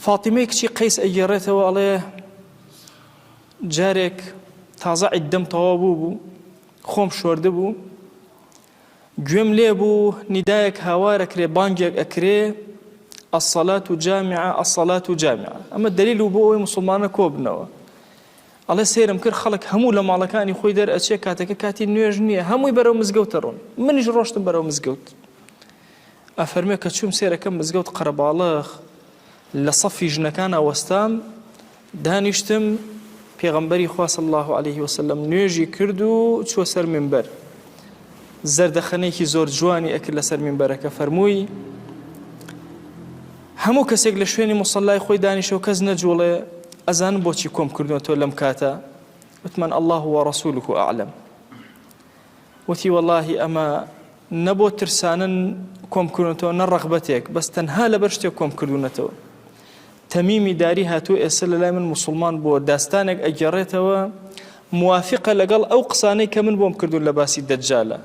فاتیمەی کچی قەیس ئەگێڕێتەوە ئەڵێ جارێک تازە عیددەم تەواو بوو بوو خۆم شۆردبوو گوێم لێ بوو نیدایەک هاوار ئەکرێ بانگێک ئەکرێ الصلاة جامعە الصلاة جامعە ئەمە دلیل و بۆ ئەوەی مسلمانە کۆبنەوە ئەڵێ سەیرم کرد خەڵک هەموو لە ماڵەکانی خۆی دەرئەچێ کاتەکە کاتی نوێژ نییە هەمووی بەرەو مزگەوت دەڕۆن منیش ڕۆشتم بەرەو مزگەوت ئەفەرمێ کە چووم سێرەکەم مزگەوت قەرەباڵغ لە سەفی ژنەکانا وەستام دانیشتم پێغەمبەری خوا صلی اللە علیه وسلم نوێژی کرد و چووە سەر منبەر زەردەخەنێکی زۆر جوانی ئەکرد لەسەر منبەرەکە فەرمووی هەموو کەسێک لە شوێنی مصلای خۆی دانیشە و کەس نەجوڵێ ئەزانم بۆچی کۆم کردووەتەوە لەم کاتە وتمان الله ورسوله اعلم وتی وەڵاهی ئەمە نە بۆ ترسانن کۆم کردونەتەوە نە ڕەغبەتێک بەس تەنها لەبەر شتێک کۆم کردونەتەوە تەمیمی داری هاتوو ئێستا لە لای من موسڵمان بووە داستانێک ئەگێڕێتەوە موافقە لەگەڵ ئەو قسانەی کە من بۆم کردوون لە باسی دەجالە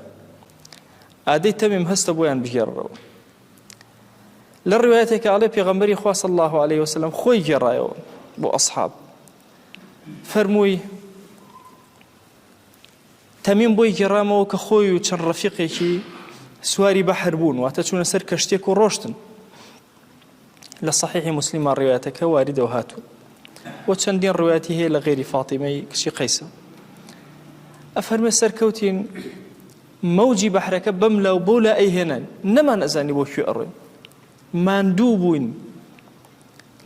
ئادەی تەمیم هەستە بۆیان بگێڕەوە لە ڕوایەتێکە ئەڵێ پێغەمبەری خوا صلی الله علیه وسلم خۆی گێڕایەوە بۆ ئەصحاب فەرمووی تەمیم بۆی گێڕامەوە کە خۆی و چەند ڕەفیقێکی سواری بەحر بوون، واتە چوونە سەر کەشتییەک و ڕۆشتن. لە سەحیحی موسلیما ڕیوایەتەکە واریدە و هاتووە و چەندین ڕوایەتی هەیە لە غەیری فاتیمەی کچی قەیسە. ئەفەرمێ سەرکەوتین مەوجی بەحرەکە بەم لا و بەو لا ئەیهێنان، نەمان ئەزانی بۆ کوێ ئەڕۆین. ماندوو بووین.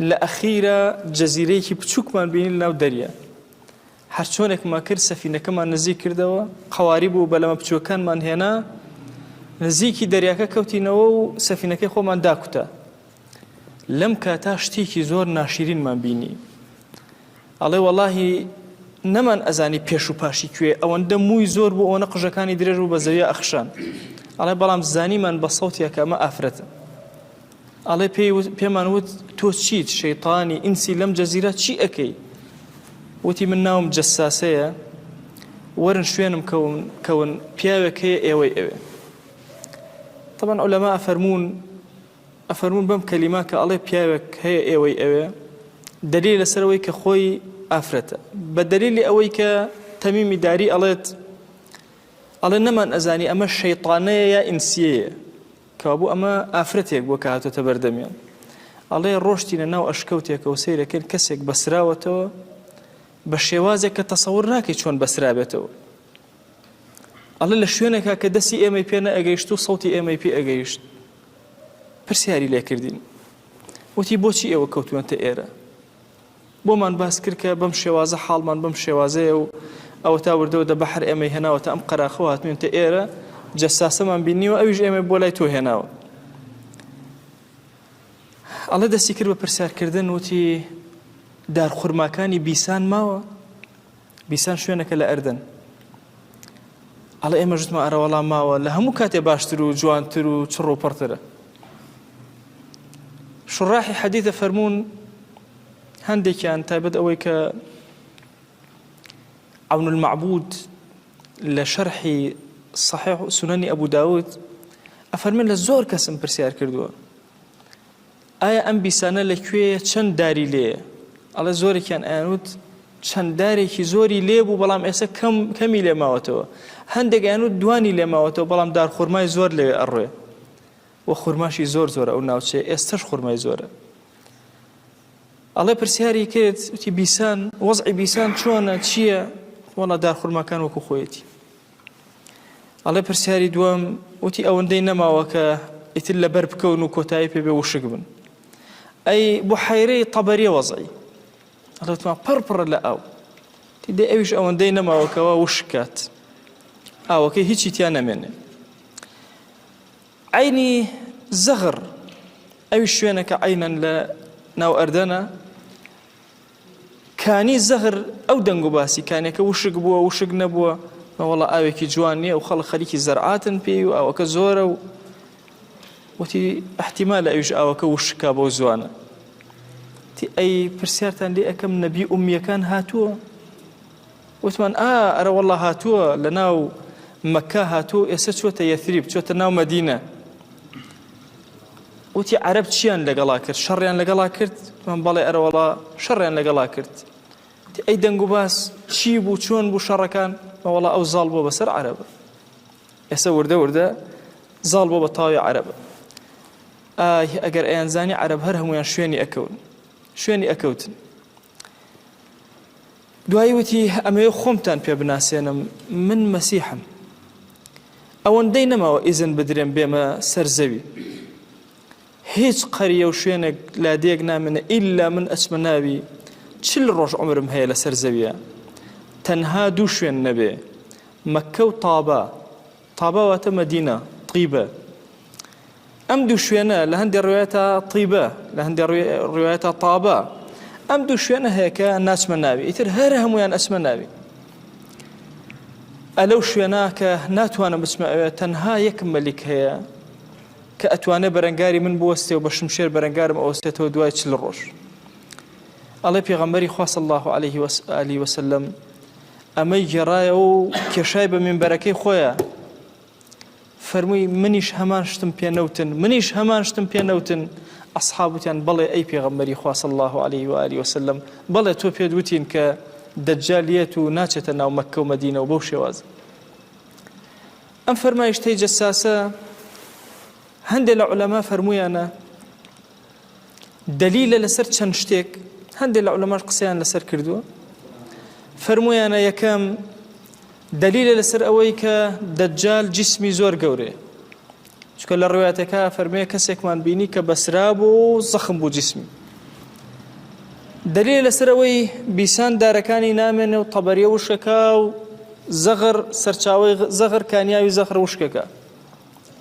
لە ئەخیرا جەزیرەیەکی بچووکمان بینی لەناو دەریا. هەرچۆنێکمان کرد سەفینەکەمان نزیک کردەوە، قەواری بوو بەلەمە بچووکەکانمان هێنا، نزیکی دەریاکە کەوتینەوە و سەفینەکەی خۆمان داکوتا. لەم کاتا شتێکی زۆر ناشیرینمان بینی. ئەڵێ وەڵاهی نەمان ئەزانی پێش و پاشی کوێ، ئەوەندە مووی زۆر بوو ئەوەنە قژەکانی درێژ بوو بە زەویا ئەخشان. ئەڵێ بەڵام زانیمان بە سەوتیا کە ئەمە ئافرەتە. ئەڵێ پێی وت، پێمان وت، تۆ چیت، شەیتانی ئینسی لەم جەزیرە چی ئەکەی؟ وتی، من ناوم جەساسەیە، وەرن شوێنم کەون، کەون، پیاوێک هەیە ئێوەی ئەوێ. تەبعەن عولەما ئەفەرموون، ئەفەرموون بەم کەلیمە کە ئەڵێ پیاوێک هەیە ئێوەی ئەوێ، دەلیل لەسەر ئەوەی کە خۆی ئافرەتە. بە دەلیلی ئەوەی کە تەمیمی داری ئەڵێت، ئەڵێ نەمان ئەزانی ئەمە شەیتانەیە یا ئینسیەیە. کەوابوو ئەمە ئافرەتێک بووە کە هاتۆتە بەردەمیان. ئەڵێ ڕۆشتینە ناو ئەشکەوتێکەوە سەیرەکەین کەسێک بەسراوەتەوە بە شێوازێک کە تەسەور ناکەی چۆن بەسرابێتەوە. ئەڵێ لە شوێنێکا کە دەستی ئێمەی پێ نەئەگەیشت و سەوتی ئێمەی پێ ئەگەیشت. پرسیاری لێکردین. وتی بۆچی ئێوە کەوتوونەتە ئێرە؟ بۆمان باس کرد کە بەم شێوازە حاڵمان بەم شێوازەیە و ئەوەتا وردە وردە بەحر ئێمەی هێناوەتە ئەم قەراخەوە هاتووینەتە ئێرە جەساسەمان بینیوە ئەویش ئێمەی بۆ لای تۆ هێناوە. ئەڵێ دەستی کرد بە پرسیارکردن وتی دارخورماکانی بیسان ماوە؟ بیسان شوێنەکە لە ئەردەن. ئەڵێ ئێمە ژتمان ئەرەوەڵا ماوە لە هەموو کاتێ باشتر و جوانتر و چڕ و پڕترە. شوڕاحی حەدیثە فەرموون هەندێکیان تایبەت ئەوەی کە عون المعبود لە شەرحی صحیح سننی ئەبو داود ئەفەرمێ لە زۆر کەسم پرسیار کردووە ئایا ئەم بیسانە لە کوێیە چەند داری لێیە ئەڵێ زۆرێکیان ئەیانوت چەند دارێکی زۆری لێ بوو بەڵام ئێستا کەم کەمی لێ ماوەتەوە هەندێک ئەیانوت دوانی لێ ماوەتەوە بەڵام دار خورمای زۆر لەوێ ئەڕوێ و خورماشی زۆر زۆرە ئەو ناوچەیە ئێستەش خورمای زۆرە ئەڵێ پرسیاری کرد وتی بیسان وەزعی بیسان چۆنە چییە وەڵا دار خورماکان وەکو خۆیەتی ئەڵێ پرسیاری دووەم وتی ئەوەندەی نەماوە کە ئیتر لەبەر بکەون و کۆتایی پێ بێ وشک بن ئەی بحەیرەی تەبەریە وەزعی ئەڵێ وتمان پڕ پڕە لە ئاو دێ ئەویش ئەوەندەی نەماوە کەوا وشک کات ئاوەکەی هیچی تیا نەمێنێ عەینی زەغر ئەویش شوێنەکە عەینەن لە ناو ئەردەنە کانی زەغر ئەو دەنگ و باسی کانەکە وشک بووە وشک نەبووە وەڵا ئاوێکی جوان نییە و خەڵک خەریکی زەرعاتن پێی و ئاوەکە زۆرە و وتی احتیمال ئەویش ئاوەکە وشکا بەو زوانە تی ئەی پرسیارتان لێ ئەەکەم نەبی ئومیەکان هاتووە وتمان ئا ئەرە وەڵا هاتووە لە ناو مەکە هاتووە ئێستا چۆتە یەثریب چۆتە ناو مەدینە. وتی عەرەب چیان لەگەڵا کرد؟ شەڕیان لەگەڵا کرد؟ وتمان بەڵێ ئەرەوەڵا شەڕیان لەگەڵا کرد. وتی ئەی دەنگ و باس چی بوو چۆن بوو شەڕەکان؟ وەڵا ئەو زاڵ بووە بەسەر عەرەبە. ئێستا وردە وردە زاڵ بووە بە تاوی عەرەبە. ئای ئەگەر ئەیانزانی عەرەب هەر هەموویان شوێنی ئەکەون شوێنی ئەکەوتن. دوایی وتی ئەمەوێ خۆمتان پێ بناسێنم من مەسیحم ئەوەندەی نەماوە ئیزن بدرێم بێمە سەر زەوی هیچ قەریە و شوێنێک لادێک نامێنە ئیلا من ئەچمە ناوی چل ڕۆژ عمرم هەیە لەسەر زەویە تەنها دوو شوێن نەبێ مەککە و تابا تابا واتە مەدینە، طیبە. ئەم دوو شوێنە لە هەندێ ڕوایەتا طیبە، لە هەندێ ڕوایەتا تابا. ئەم دوو شوێنە هەیە کە ناچمە ناوی، ئیتر هەر هەمویان ئەچمە ناوی. ئەلەو شوێنە کە ناتوانم بچمە ئەوێ تەنها یەک مەلیک هەیە کە ئەتوانێ بەرەنگاری من بوەستێ و بە شمشێر بەرەنگارم ئەوەستێتەوە دوای چل ڕۆژ. ئەڵێ پێغەمبەری خوا صلی الله علیه و آله وسلم ئەمەی گێڕایەوە و کێشای بە مینبەرەکەی خۆیا فەرمووی منیش هەمان شتم پێ نەوتن منیش هەمان شتم پێ نەوتن ئەصحاب وتیان بەڵێ ئەی پێغەمبەری خوا صلی الله علیه و آله وسلم بەڵێ تۆ پێت وتین کە دەجال یەت و ناچێتە ناو مەککە و مەدینە و بەو شێواز ئەم فەرمایشتەی جەساسە هەندێک لە عولەما فەرموویانە دەلیلە لەسەر چەند شتێک هەندێک لە عولەماش قسەیان لەسەر کردووە فەرموویانە یەکەم دەلیلە لەسەر ئەوەی کە دەجال جسمی زۆر گەورەیە چونکە لە ڕوایەتەکە فەرمێ کەسێکمان بینی کە بەسرا بوو و زەخم بوو جسمی دلیل لەسەر ئەوەی بیسان دارەکانی نامێنێ و تەبەریە وشکەکە و زەغر سەرچاوەی زەغر کانیاوی زەغر وشکەکە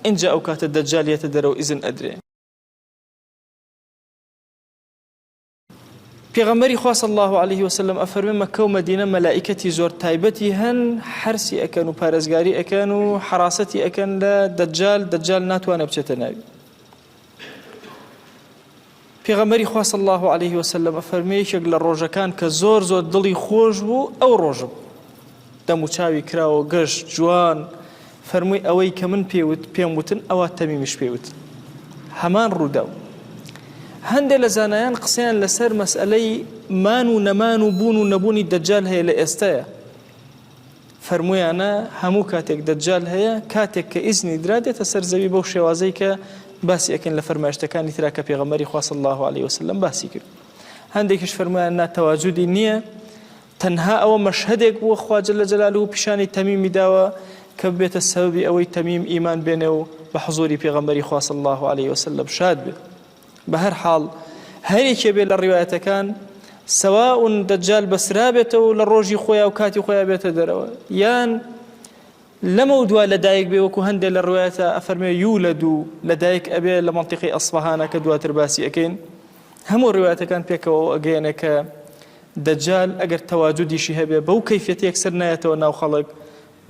ئینجا ئەو کاتە دەجال یەتە دەرەوە ئیزن ئەدرێ. پێغەمبەری خوا صلی الله علیه وسلم ئەفەرمێ مەککە و مەدینە مەلائیکەتی زۆر تایبەتی هەن حەرسی ئەکەن و پارێزگاری ئەکەن و حراسەتی ئەکەن لە دەجال دەجال ناتوانێت بچێتە ناوی پێغەمبەری خوا صلی الله علیه وسلم ئەفەرمێ یەکێک لە ڕۆژەکان کە زۆر زۆر دڵی خۆش بوو ئەو ڕۆژە بوو دەموچاوی کراوە گەش جوان فەرمووی ئەوەی کە من پێوت پێم وتن ئەوە تەمیمیش پێوت هەمان ڕووداو هەندێک لە زانایان قسەیان لەسەر مەسئلەی مان و نەمان و بوون و نەبوونی دەجال هەیە لە ئێستەیە فەرموویانە هەموو کاتێک دەجال هەیە کاتێک کە ئیزنی درا دێتە سەر زەوی بەو شێوازەی کە باسی ئەکەین لە فەرمایشتەکانی ترا کە پێغەمبەری خوا صلی الله علیه وسلم باسی کرد هەندێکیش فەرموویان نا تەواجودی نییە تەنها ئەوە مەشهدێک بووە خوا جل جلاله پیشانی تەمیمی داوە کە ببێتە سەبەبی ئەوەی تەمیم ئیمان بێنێ و بە حزوری پێغەمبەری خوا صلی الله علیه وسلم شاد بێ بە هەر حاڵ هەر یەکێ بێ لە ڕیوایەتەکان سەواء دەجال بەسرابێتەوە لە ڕۆژی خۆیا و کاتی خۆیا بێتە دەرەوە یان لەمە دوا لەدایک بێ وەکو هەندێک لە ڕوایەتە ئەفەرمێ یولەد و لەدایک ئەبێ لە مەنتیقی ئەسفەهانە کە دواتر باسی ئەکەین هەموو ڕوایەتەکان پێکەوە ئەگەیەنێ کە دەجال ئەگەر تەواجودیشی هەبێ بەو کەیفیەتە یەکسەر نایەتەوە ناو خەڵک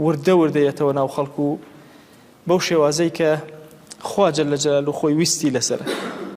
وردە وردە یەتەوە ناو خەڵک و بەو شێوازەی کە خوا جل جلاله خۆی ویستی لەسەرە.